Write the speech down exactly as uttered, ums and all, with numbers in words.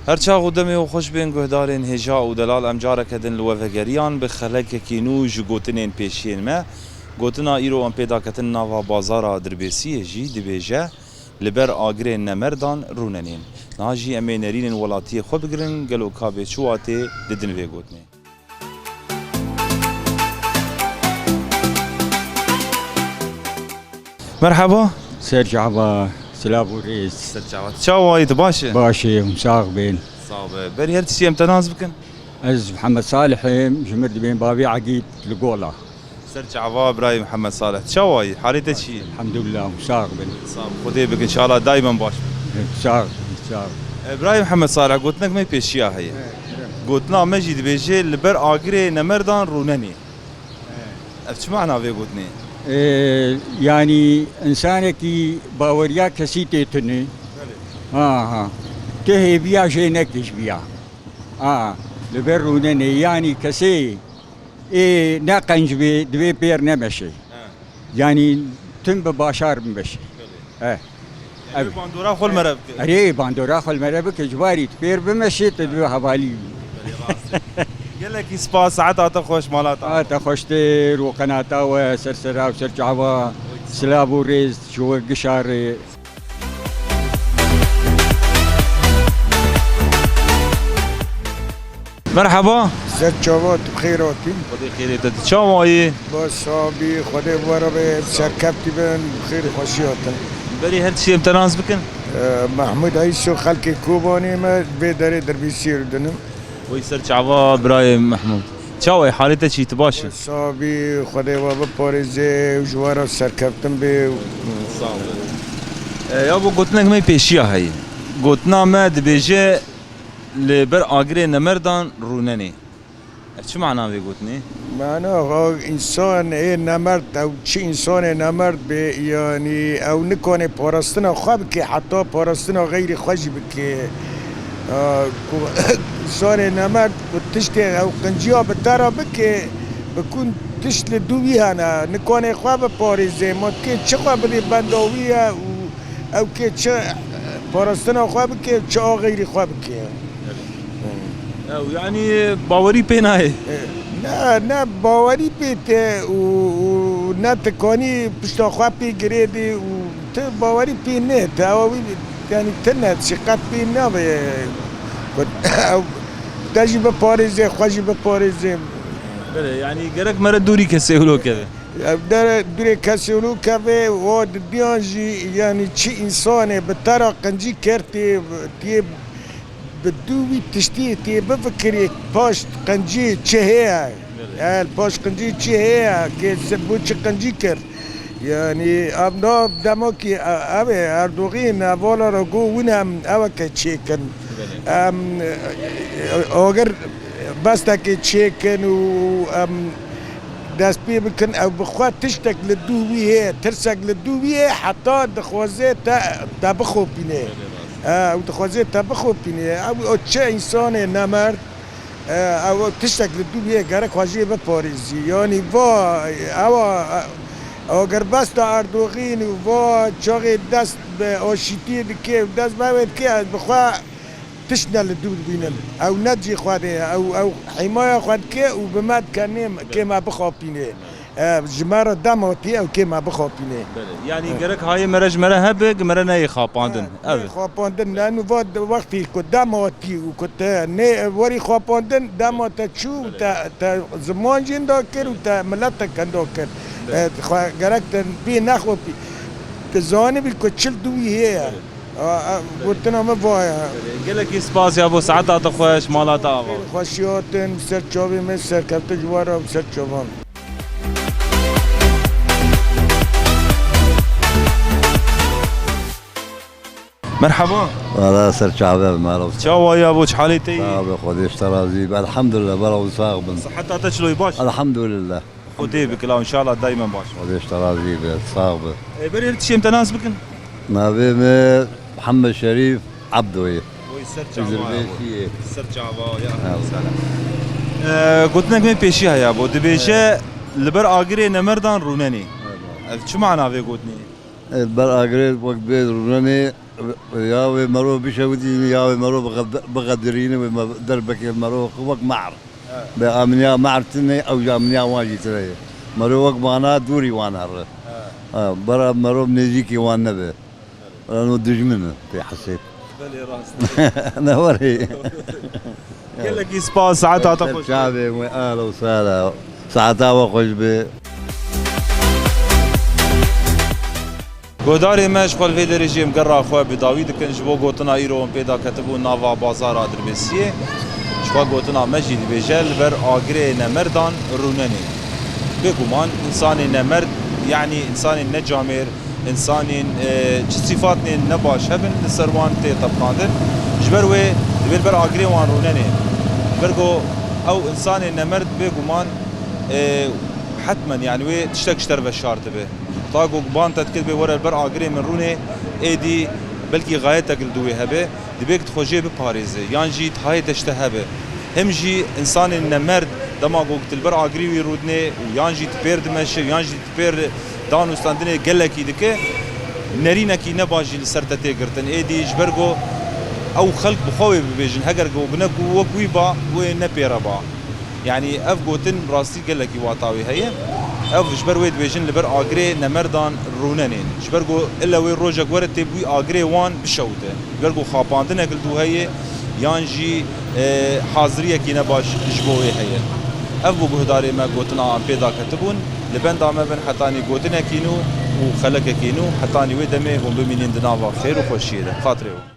Her çax û demê we xweş bên guhdarên hêja û delal, em careke din li we vegeriyan bi xelekekî nû ji gotinên pêşiyên me. Gotina îro em pê daketin nava bazara Dirbêsiyê jî dibêje, li ber agirê nemerdan rûnenên. Niha jî em ê nerînên welatiyê xwe bigirin, gelo ka bê çi watê didin vê gotinê? Merhaba. Ser çava, silav û rêz. Ser çava. Çawa yî, tu baş î? Baş ê, hûn sax bên. Sax be. Berî her tiştî em te nas bikin. Ez Mihemed Salih im, ji mir dibên bavê Egîd li Gola. Ser çava birayê Mihemed Salih. Çawa yî? Halê te çi yî? Elhamdulillah, hûn sax bin. Sax, Xwedê bikin, inşallah daîmen baş bin. Sax, sax. E, birayê Mihemed Salih, gotinek me pêşiya heye. Evet, evet. Gotina me jî dibêje, li ber agirê nemerdan rûnenê. Ev çi mana vê gotinê? Ee, yani insanekî baweriya kesî tê tune. Belê. Ha, ha. Tu hêviya jê nekî ji viya. Ha, li ber rûnenê, yani kesê ê ne qenc bê, divê pêr nemeşe. Ha. Yani tim bi başar bimeşe. Belê. He. Yani bandora xwe li me re bike. Erê, bandora xwe li me re bike, ji barî tu pêr bimeşî, tu dibî hevalî. Belê, rast e. Gelekî spas, saeta te xweş, mala te. A te xweştir û qenata we ser sera û ser çava. Silav û rêz ji we gişa rê. Merhaba. Ser çava, tu bi xêr hatî. Xwedê xêrê te, tu çawa yî? Baş sabî, Xwedê bi we re be, serkeftî bin, bi xêr û xweşî hatin. Berî her tiştî em te nas bikin. Ee, Mehmûd Eyso, xelkê Kobanê me, vê derê Dirbîsiyê dinim. Wey ser çava birayê Mehmûd. Çawa yî, halê te çi, tu baş î? Baş sabî, Xwedê we biparêze û ji we re serkeftin bê. Sağ ol. Ee, ya bo gotinek me pêşiya heye. Gotina me dibêje, li ber agirê nemerdan rûnenê. Ev çi mana vê gotinê? Mana, ha, însan ê nemerd, ew çi însanê nemerd bê, yanî ew nikane parastina xwe bike, heta parastina xeyrî xwe jî bike. Ha, ku însanê nemerd ku tiştê ew qinciya bi te re bike, bi kun tişt li dû wî hene, nikane xwe biparêze, ma kê çi xwe bidê benda wî ye û ew kê çi parastina xwe bike, çi a xeyrî xwe bike. Ew, yanî bawerî pê nayê. E, ne, ne bawerî pê te û, û ne tikanî pişta xwe pê girêdî û ti bawerî pê ne, te ewa wî, yanî ti ne, çiqet pê nabe. Ew, te jî biparêze, xwe jî biparêze. Belê, yanî gerek mere dûrî kesê wilo keve. Ev dere dûrê kesê wilo keve, o didiyan jî, yanî çi însanê bi te re qincî kir, tê, tê bi dû wî tiştî tê bifikirê paş qincî çi heye? Belê. El paş qincî çi heye? Kê se-, bo çi qincî kir? Yanî ev nav demokî, e-, ev ê Erdogan hevala re got win em eweke çêkin. Belê. Em, e, e, agir bestekê çêkin û em dest pê bikin, ew bi xwe tiştek li dû wî heye, tirsek li dû wî heye, heta dixwaze te, te bixopîne. Belê, rast. E, ew dixwaze te bixopîne. Ew, ew çi însanê nemerd, e, ew tiştek li dû wî heye, gerek xwe jê biparêzî. Yanî va, ewa, e, agirbesta Erdogan û va çaxê dest bi aşîtiyê dike û dest bi ew ê dike, ez bi xwe tişt ne li dû dibînim. Ew ne cî xwe de ye. Ew, ew hîmaya xwe dike û bi me dike nêm, kê me bixapînê. E, ji me re dem hatî ew kê me bixapînê. Belê. Yanî gerek hayê mere ji mere hebe, gi mere neyê xapandin. Ev e. Xapandin ne, nu va wextî ku dem hatî û ku te nê werî xapandin, dema te çû û te, te ziman jê nda kir û te milet te kenda kir. Belê. E, xwe gerek te bê nexopî. Te zanibî ku çil dû wî heye. Belê. A, a, gotina me va ye. Gelekî spas ya bo saeta te xweş, mala te ava. Xweşiya te, ser çavê me, serkefte ji we re û ser çavan. Merhaba. Wala ser çave, mala. Çawa ya bo, çi halê te yî? Sağ be, Xwedê ji te razî be. Elhamdülillah, bela sax bin. Siheta te çilo yî, baş? Elhamdülillah. Xwedê bikila, inşallah daîmen baş. Xwedê ji te razî be, sax be. E, berê tiştê em te nas bikin? Navê me Mihemed Şerîf Ebdo ye. Oy, ser çava ya bo. Ser çava ya. Ha. E, gotinek me pêşî heye bo. Dibêje, li ber agirê nemerdan rûnenê. Ev çi mana vê gotinê? Ber agirê wek bê rûnenê, ya wê merov bişewitîne, ya wê merov biqe-, biqedirîne, wê me-, derbekê merov wek ma'r. Be amniya ma'r tine, ew jî amniya wan jî tine ye. Merov wek vana dûrî wan here. Ha, bera merov nêzîkî wan nebe. Eno dijmin e, tê hesêb. Belê, rast. Ne warê. Gelekî spas, saeta te xweş be. Çavê wê, ahla û sahla. Saeta we xweş be. Guhdarê me, ji xwe li vê derê jî em gera xwe bi dawî dikin ji bo gotina îro em pê daketibû nava bazara Dirbêsiyê. Ji xwe gotina me jî dibêje li ber agirê nemerdan rûnenê. Bêguman, însanê nemerd, yanî însanên necamêr, însanên, e, çi sîfatnên nebaş hebin, li ser wan tê tepqandin. Ji ber wê divê li ber agirê wan rûnenê. Ji ber ku ew însanê nemerd bêguman, e, hetmen, yanî wê tiştek ji te re veşart dibe. Ta ku ban te dikir bê were li ber agirê min rûnê, êdî belkî xayetek li dû wê hebe. Divê ku tu xwe jê biparêze, yan jî tihayê te ji te hebe. Him jî însanên nemerd dema ku tu li ber agirî wî rûdinê û yan jî tu pêr dimeşe, yan jî tu pêr dan û standinê gelekî dike, nerînekî nebaş jî li ser te tê girtin. Êdî ji ber ku ew xelk bi xwe wê bibêjin, heger ku ne ku wek wî ba, wê ne pêre ba. Yanî ev gotin rastî gelekî wata wê heye. Ev ji ber wê dibêjin li ber agirê nemerdan rûnenên. Ji ber ku ille wê rojek were tê bi wî agirê wan bişewite. Ji ber ku xapandinek li dû heye yan jî, e, haziriyekî nebaş ji bo wê heye. Ev bû guhdarê me gotina em pê daketibûn. Li benda me bin hetanî gotinekî nû û xelekekî nû. Hetanî wê demê hûn bimînin di nava xêr û xweşiyê de. Xatirê we.